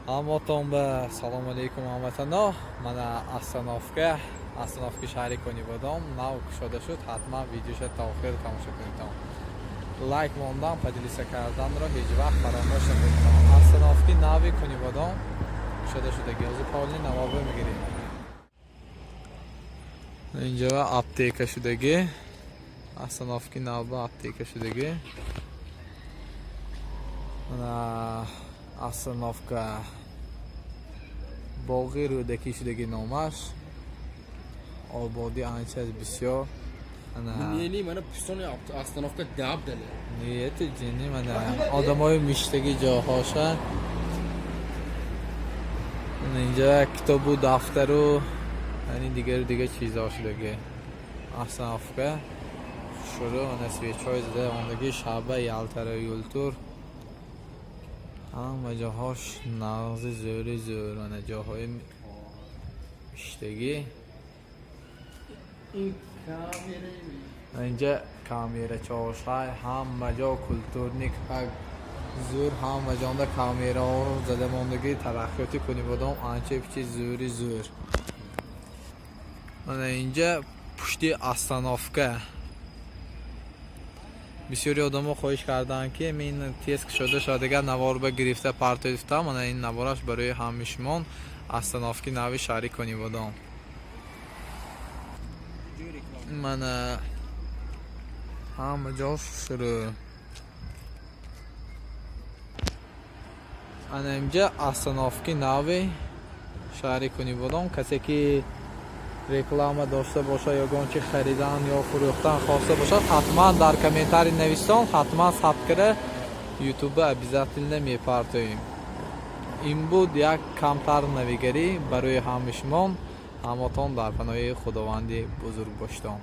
Ҳаматон ба салом алейкум, ҳамватано. Мана остановка, остановки шаҳри Конибодом нав кушода шуд. Ҳатман видеоша то охир тамошо кунедтон. Лайк мондан, поделиться карданро ҳеҷ вақт фаромӯш накунедтон. Остановки нави Конибодом кушода шудаги. Ҳозир полный наворро мегирем. Инҷо аптека шудагӣ. Остановки навба аптека шудагӣ. Мана остановка боғи Рӯдакӣ шудагӣ номаш. Ободӣ анча бисёр. Нени мана пистони остановка даб дали. Нияти ҷинни, мана одамои миштагӣ ҷоҳоша. Инҷа китобу дафтару яъни дигару дигар чизҳо шудагӣ. Остановка шурӯъ, ана свечҳои зада ондагӣ, шаба ялтара юлтур. Ҳама ҷоҳош нағзи зӯри зӯр, ана ҷоҳои миштагӣ. Ин камера. Инҷа камера чошай, ҳама ҷо культурник зӯр, ҳама ҷонда камераҳо зада мондагӣ. Тараққиёти Кунибодом анча пичи зӯри зӯр. Мана инҷа пушти остановка. Бисёри одамо хоҳиш карданд, ки ин тез кушода шавад, дигар наворба гирифта партофтам. Мана ин навораш барои ҳамаи шумон, остановки нави шаҳри Конибодом. Мана ҳама ҷо шурӯъ. Ана инҷа остановки нави шаҳри Кунибодом. Касе ки реклама дошта бошад, ягон чи харидан ё фурӯхтан хоста бошад, ҳатман дар комментарий нависон, ҳатман сабт кара ютуба обязательно мепартоем. Ин буд як камтар навигарӣ барои ҳамаи шумон. Ҳаматон дар паноҳи Худованди бузург боштон.